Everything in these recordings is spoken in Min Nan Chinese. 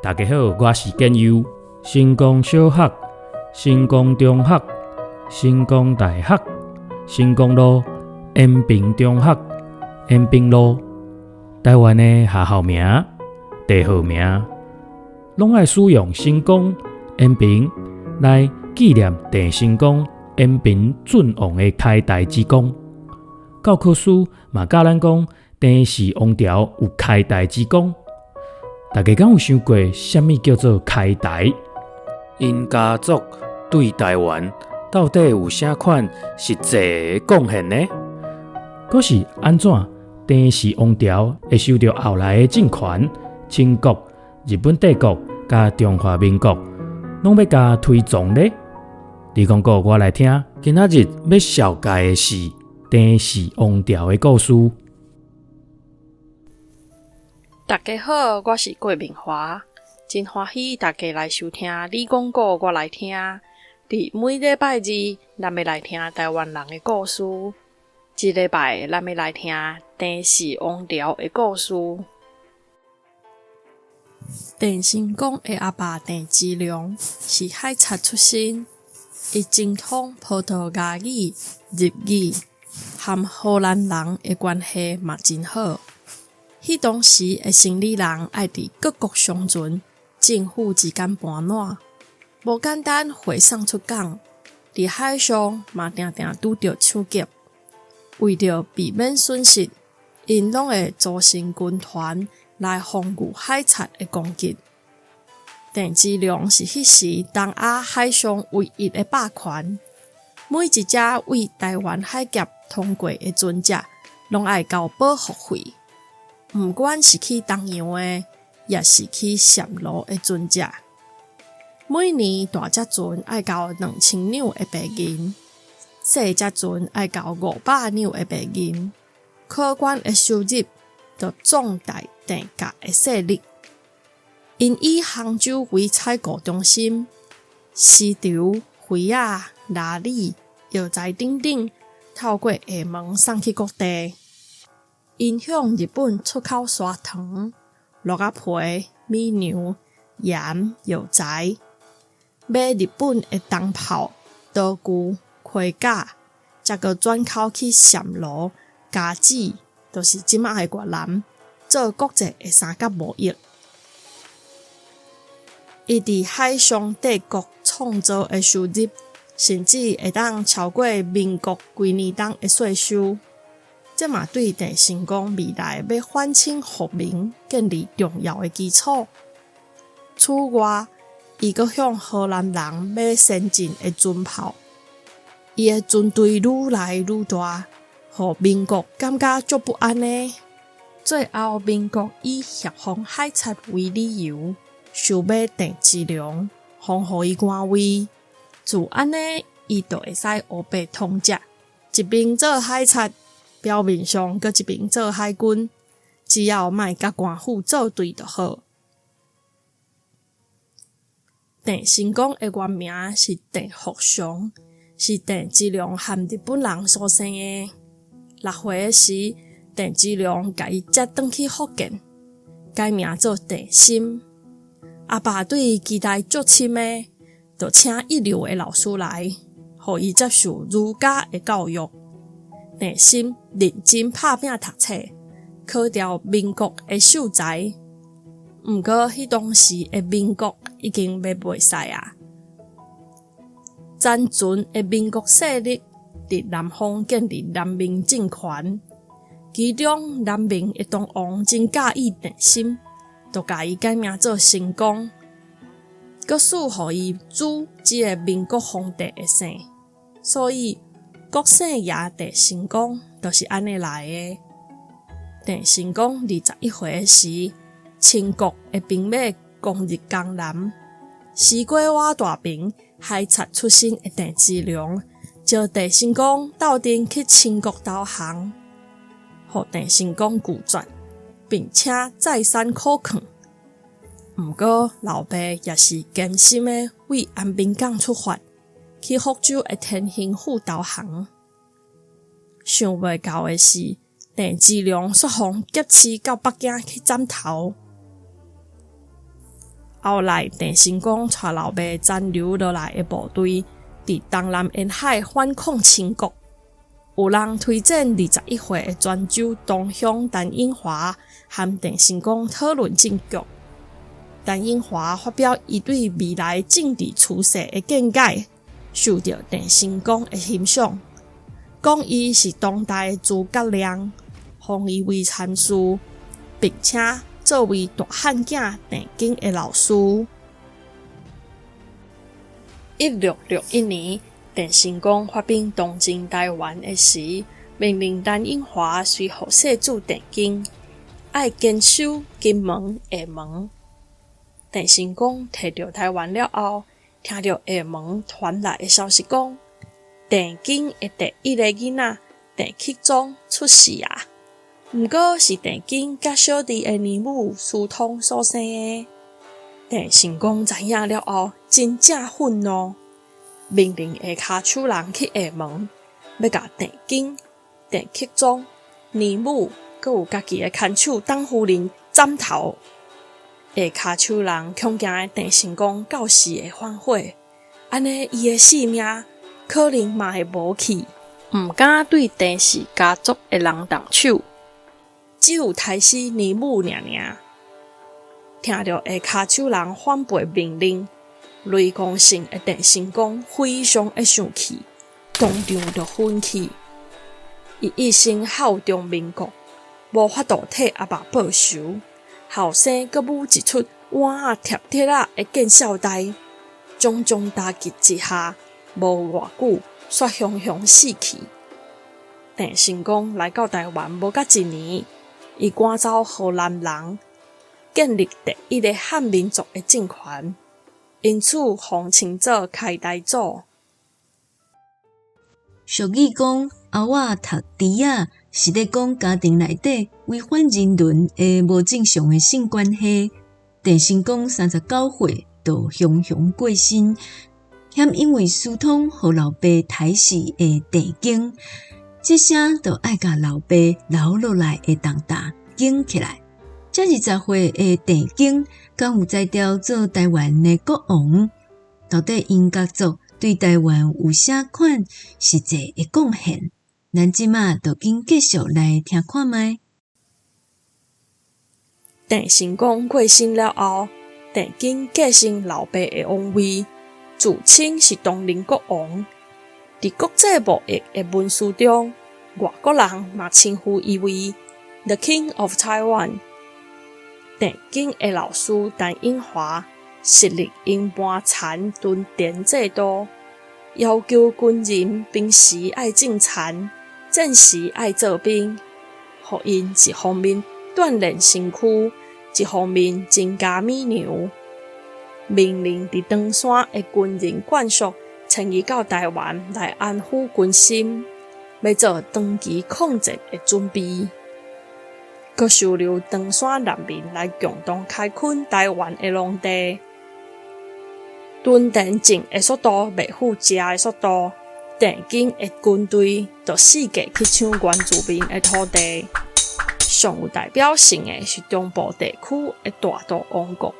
大家好，我是建佑。成功小學、成功中學、成功大學、成功路、延平中學、延平路，台灣的學校名、地號名，攏愛使用成功、延平來紀念鄭成功延平郡王的開台之功。教科書嘛教咱講，鄭氏王朝有開台之功。大家敢有想過，啥物叫做開台？𪜶家族對台灣到底有啥款實際的貢獻呢？閣是按怎鄭氏王朝會受著後來的政權、清國、日本帝國佮中華民國攏欲共推崇呢？你講故我來聽，今仔日欲紹介的是鄭氏王朝的故事。大家好，我是郭明華，真歡喜大家來收聽你講故我來聽。佇每禮拜二，咱欲來聽台灣人的故事。這禮拜，咱欲來聽鄭氏王朝的故事。鄭成功的阿爸鄭芝龍是海賊出身，伊精通葡萄牙語、日語，和荷蘭人的關係嘛真好。彼當時的生理人愛佇各國商船、政府之間盤撋，無簡單貨送出港，佇海上嘛定定拄著搶劫。為著避免損失，𪜶攏會組成軍團來防禦海賊的攻擊。鄭芝龍是彼時東亞海上唯一的霸權，每一隻對台灣海峽通過的船隻，攏愛交保護費。毋管是去東洋的，抑是去暹羅的船隻，每年大隻船愛交2000兩的白銀，細隻船愛交500兩的白銀。可觀的收入，就壯大鄭家的勢力。𪜶以杭州為採購中心，絲綢、花仔、鯪鯉、藥材等等，透過廈門送去各地。𪜶向日本出口砂糖、鹿仔皮、米糧、鹽、藥材，買日本的銅炮、刀具、盔甲，才閣轉口去暹羅、甲子，就是這馬的越南，做國際的三角貿易。伊佇海上帝國創造的收入，甚至會當超過民國規年冬的稅收。這嘛對鄭成功未來欲反清復明建立重要的基礎。此外，伊閣向荷蘭人買先進的船炮，伊的船隊愈來愈大，予民國感覺足不安的。最後，民國以協防海賊為理由，收買鄭芝龍，封予伊官位。自按呢，伊就會使烏白通食，一邊做海賊，表面上閣一邊做海軍，只要莫佮官府做對就好。鄭成功的原名是鄭福祥，是鄭芝龍和日本人所生的。6歲時，鄭芝龍共伊接轉去福建，改名做鄭森。阿爸對伊期待足深的，就請一流的老師來，予伊接受儒家的教育。鄭森認真拍拚讀冊，考著民國的秀才。毋過，彼當時的民國已經欲袂使啊。殘存的民國勢力佇南方建立南明政權，其中南明的東王真佮意鄭森，就共伊改名做成功，閣賜予伊主這个民國皇帝的姓，所以，國姓爺鄭成功就是按呢來的。鄭成功21歲時，清國的兵馬攻入江南，西瓜偎大邊海賊出身的鄭芝龍，招鄭成功鬥陣去清國投降，予鄭成功拒絕，並且再三苦勸。毋過老爸也是堅心的對安平港出發，去福州的天興府投降。想袂到的是，鄭芝龍煞予挾持到北京去斬頭。後來鄭成功帶老爸殘留落來的部隊，佇東南沿海反抗清國。有人推薦21歲的泉州同鄉陳永華和鄭成功討論政局。陳永華發表伊對未來政治趨勢的見解，受著鄭成功的欣賞，講伊是當代的諸葛亮，封伊為參事，並且作為大漢囝鄭經的老師。1661年，鄭成功發兵東征臺灣的時，命令陳永華隨予細子鄭經，愛堅守金門、廈門。鄭成功提著臺灣了後，聽著廈門傳來的消息講，鄭經的第一个囡仔鄭克忠出世啊！毋過是鄭經佮小弟的奶母私通所生的。鄭成功知影了後，真正憤怒，命令下跤手人去廈門，欲共鄭經、鄭克忠、奶母，閣有家己的牽手董夫人斬頭。下跤手人恐驚鄭成功到時會反悔，按呢伊的性命可能嘛會無去，毋敢對鄭氏家族的人動手，只有刣死奶母爾爾。聽著下跤手人反背命令，雷公姓的鄭成功非常的生氣，當場就昏去。伊一生效忠民國，無法度替阿爸報仇。後生閣舞一齣碗仔疊鐵仔的見笑代，重重打擊之下，無偌久，煞雄雄死去。鄭成功來到臺灣無夠一年，伊趕走荷蘭人，建立第一个漢民族的政權，因此予稱做開台祖。俗語講，甌仔讀豬仔，是咧講家庭內底違反人倫的無正常的性關係。鄭成功39歲就雄雄過身，嫌因為私通予老爸刣死的鄭經，這聲就愛共老爸留落來的重擔肩起來。才20歲的鄭經，敢有才調做臺灣的國王？到底𪜶家族對臺灣有啥款實際的貢獻？咱這馬就緊繼續來聽看覓。鄭成功過身了後，鄭經繼承老爸的王位，自稱是東寧國王。佇國際貿易的文書中，外國人嘛稱呼伊為 The King of Taiwan。鄭經的老師陳永華設立營盤田屯田制度，要求軍人平時愛種田，戰時愛做兵，予𪜶一方面鍛鍊身軀，一方面增加米糧。命令佇長山的軍人眷屬遷移到臺灣來安撫軍心，欲做長期抗戰的準備。閣收留長山難民來共同開墾臺灣的農地。屯田種的速度袂赴食的速度，鄭經的軍隊就四界去搶原住民的土地。上有代表性的是中部地區的大肚王國，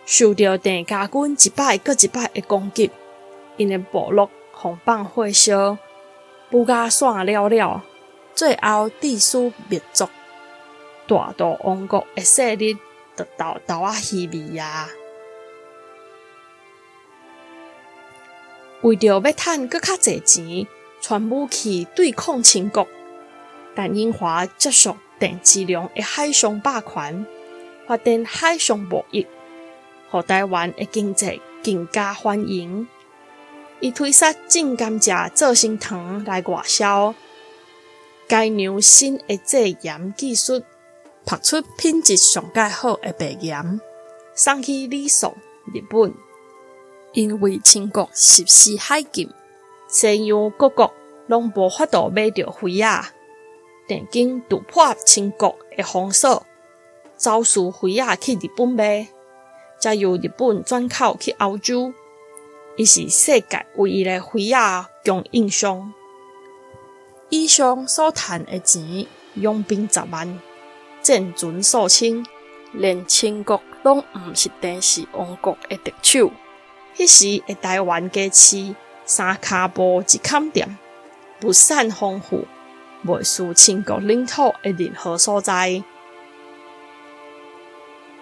受著鄭家軍一擺閣一擺的攻擊，𪜶的部落予放火燒，舞甲散了了，最後致使滅族。大肚王國的勢力就沓沓仔稀微啊！為著欲趁閣較濟錢，傳武器對抗清國，陳永華接續鄭芝龍的海上霸權，發展海上貿易，予臺灣的經濟更加繁榮。伊推捒種甘蔗做成糖來外銷，改良新的製鹽技術，曝出品質上蓋好的白鹽，送去呂宋、日本。因為清國實施海禁，西洋各國攏無法度買著魚仔。鄭經突破清國的封鎖，走私魚仔去日本賣，再由日本轉口去歐洲。伊是世界唯一的魚仔供應商。以上所趁的錢，養兵10萬，戰船數千，連清國攏毋是鄭氏王國的敵手。彼時的臺灣街市三跤步一崁店，物產豐富，袂輸清國領土的任何所在。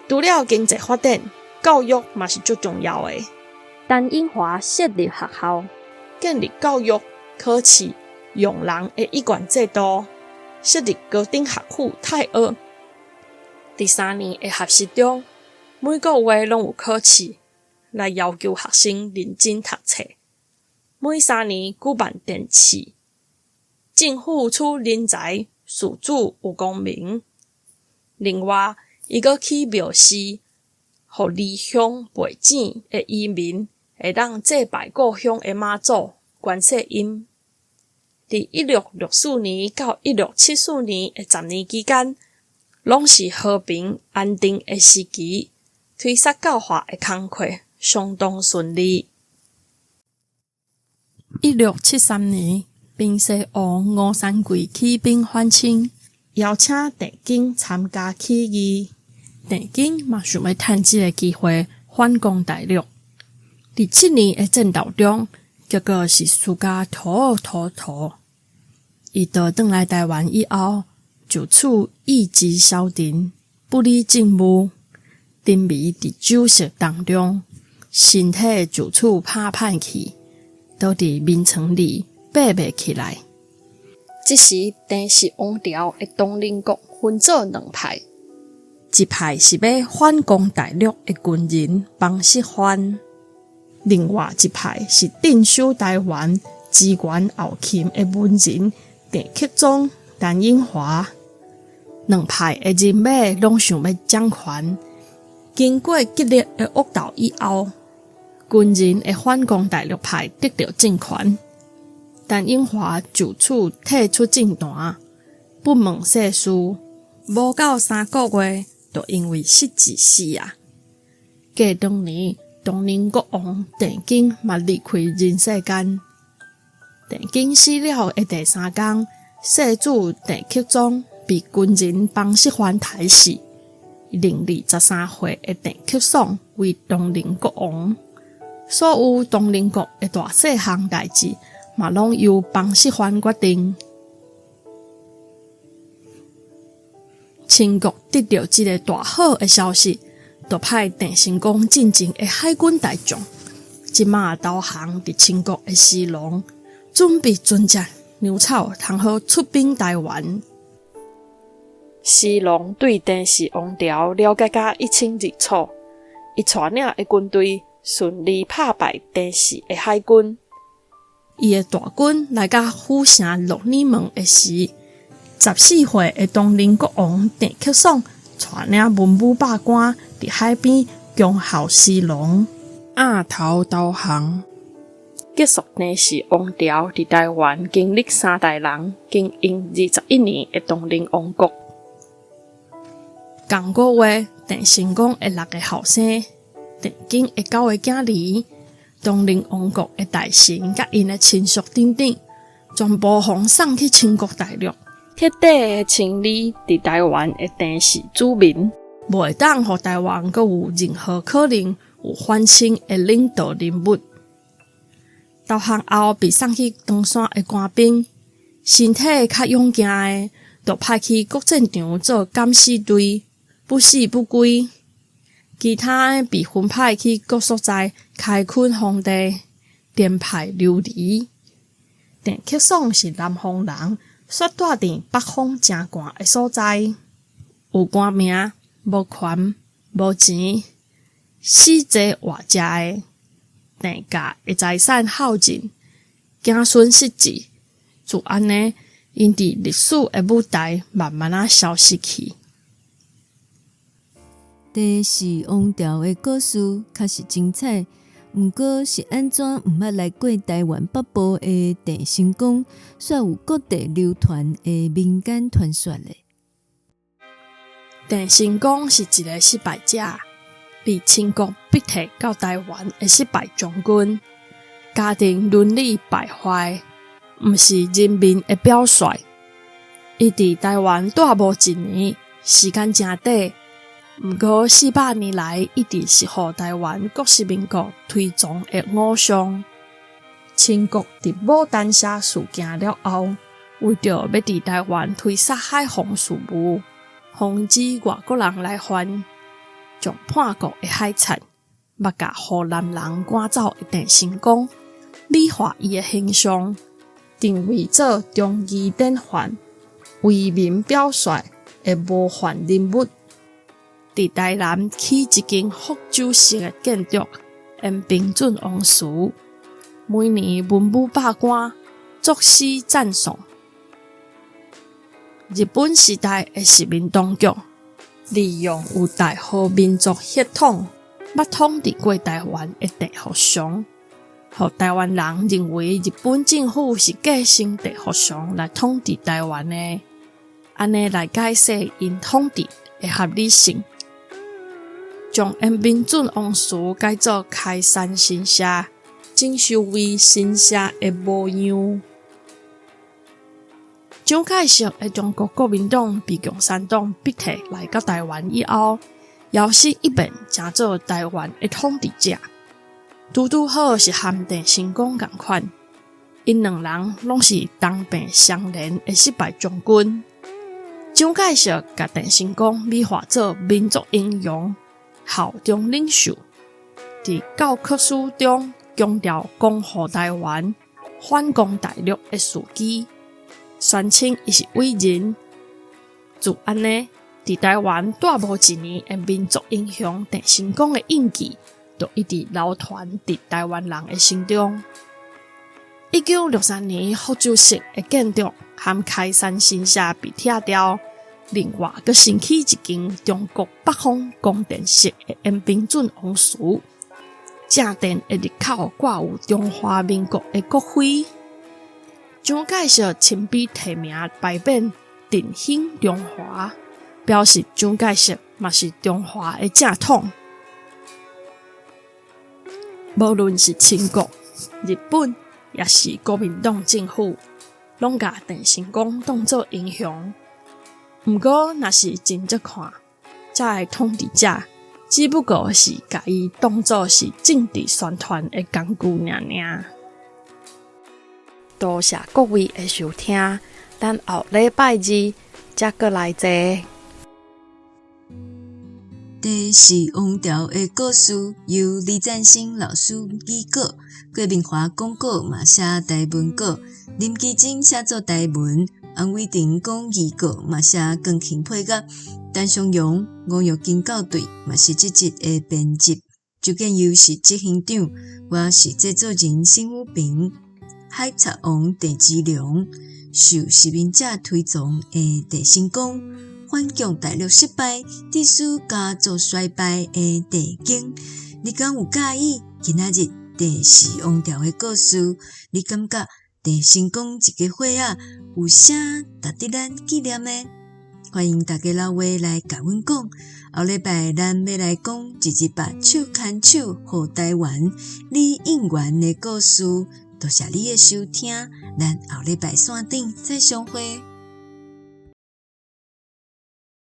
除了經濟發展，教育嘛是足重要的。陳永華設立學校，建立教育、考試、用人的一貫制度，設立高等學府太學。佇3年的學習中，每個月攏有考試，來要求學生認真讀冊。每3年舉辦殿試，政府取人才，士子有功名。另外，伊閣起廟寺，予離鄉背井的移民會當祭拜故鄉的媽祖、觀世音。佇1664年到1674年的10年期間，攏是和平安定的時期，推捒教化的工課相當順利。1673年，平西王吳三桂起兵反清，邀請鄭經參加起義。鄭經嘛想欲趁這个機會反攻大陸。佇7年的戰鬥中，結果是輸甲塗塗塗。伊倒轉來臺灣以後，就此意志消沉，不理政務，沉迷佇酒色當中，身體就此拍歹去，倒佇眠床裡爬袂起來。這時，鄭氏王朝的東寧國分做兩派，一派是欲反攻大陸的軍人方錫範，另外一派是鎮守臺灣、支援後勤的文人鄭克臧、陳永華。兩派的人馬攏想欲掌權。經過激烈的惡鬥以後，軍人的反攻大陸派得著政權，陳永華就此退出政壇，不問世事。無夠3個月，就因為失智死啊！過2年，東寧國王鄭經嘛離開人世間。鄭經死了的第三工，世子鄭克臧被軍人方錫範刣死，另立13歲的鄭克爽為東寧國王。所有東寧國的大細項代誌，嘛攏由方錫範決定。清國得著這个大好的消息，就派鄭成功進前的海軍大將，這馬投降佇清國的施琅，準備船隻糧草，通好出兵臺灣。施琅對鄭氏王朝了解甲一清二楚，伊帶領的軍隊順利拍敗鄭氏的海軍。伊的大軍來到府城鹿耳門的時，14歲的東寧國王鄭克爽帶領文武百官佇海邊恭候施琅，額頭投降，結束鄭氏王朝佇臺灣經歷三代人經營21年的東寧王國。仝個月，鄭成功的六個後生，鄭經的九个囝兒，東寧王國的大臣佮𪜶的親屬等等，全部予送去清國大陸，徹底清理佇臺灣的鄭氏子民，袂當予臺灣閣有任何可能有反清的領導人物。投降後被送去唐山的官兵，身體較勇健的，就派去各戰場做敢死隊，不死不歸。其他的被分派去各所在開墾荒地、編排流離。鄭克爽是南方人，煞住佇北方誠寒的所在，有官名，無權，無錢，死坐活食的。鄭家的財產耗盡，子孫失智，就按呢，𪜶佇歷史的舞台慢慢仔消失去。鄭氏王朝的故事確實精彩，毋過是按怎毋捌來過臺灣北部的鄭成功，煞有各地流傳的民間傳說咧？鄭成功是一个失敗者，被清國逼退到臺灣的失敗將軍，家庭倫理敗壞，毋是人民的表率。伊佇臺灣蹛無一年，時間誠短。毋過400年來一直是予臺灣各殖民國推崇的偶像。清國佇牡丹社事件了後，為著欲佇臺灣推捒海防事務，防止外國人來犯，將叛國的海賊，欲共荷蘭人趕走的鄭成功，美化伊的形象，定位做忠義典範、為民表率的模範人物。佇臺南起一間福州式的建築延平郡王祠，每年文武百官作詩讚頌。日本時代的殖民當局利用有大和民族血統，捌統治過臺灣的鄭福祥，予臺灣人認為日本政府是繼承鄭福祥來統治臺灣的，按呢來解釋𪜶統治的合理性，將延平郡王祠改做開山神社，整修為神社的模樣。蔣介石的中國國民黨被共產黨逼退來到臺灣以後，搖身一變成做臺灣的統治者。拄拄好是和鄭成功仝款，𪜶兩人攏是同病相憐的失敗將軍。蔣介石共鄭成功美化做民族英雄、效忠領袖，佇教科書中強調光復臺灣、反攻大陸的事蹟，宣稱伊是偉人。就按呢，佇臺灣蹛無一年的民族英雄鄭成功的印記，就一直流傳佇臺灣人的心中。1963年福州式的建築和開山神社被拆掉，另外閣新起一間中國北方宮殿式的延平郡王祠，正殿的入口掛有中華民國的國徽。蔣介石親筆提名牌匾“振興中華”，表示蔣介石嘛是中華的正統。無論是清國、日本，抑是國民黨政府，攏共鄭成功當做英雄。毋過，若是真正看，遮的統治者只不過是共伊當做是政治宣傳的工具爾爾。多謝各位的收聽，咱後禮拜二才閣來坐。鄭氏王朝的故事由李贊新老師擬稿，郭明華講稿嘛寫台文稿，林綺貞寫作台文，洪偉霆講義稿嘛寫鋼琴配樂，陳松榮、吳玉金校對嘛是這集的編輯，周建佑是執行長，我是製作人沈宇平。海賊王鄭芝龍受殖民者推崇的鄭成功，反攻大陸失敗，致使家族衰敗的鄭經，你敢有佮意今仔日鄭氏王朝的故事？你感覺鄭成功這個伙仔有啥值得咱紀念的？歡迎大家留話來共阮講。後禮拜咱欲來講一二八手牽手予臺灣李應元的故事。多謝你的收聽，咱後禮拜線頂再相會。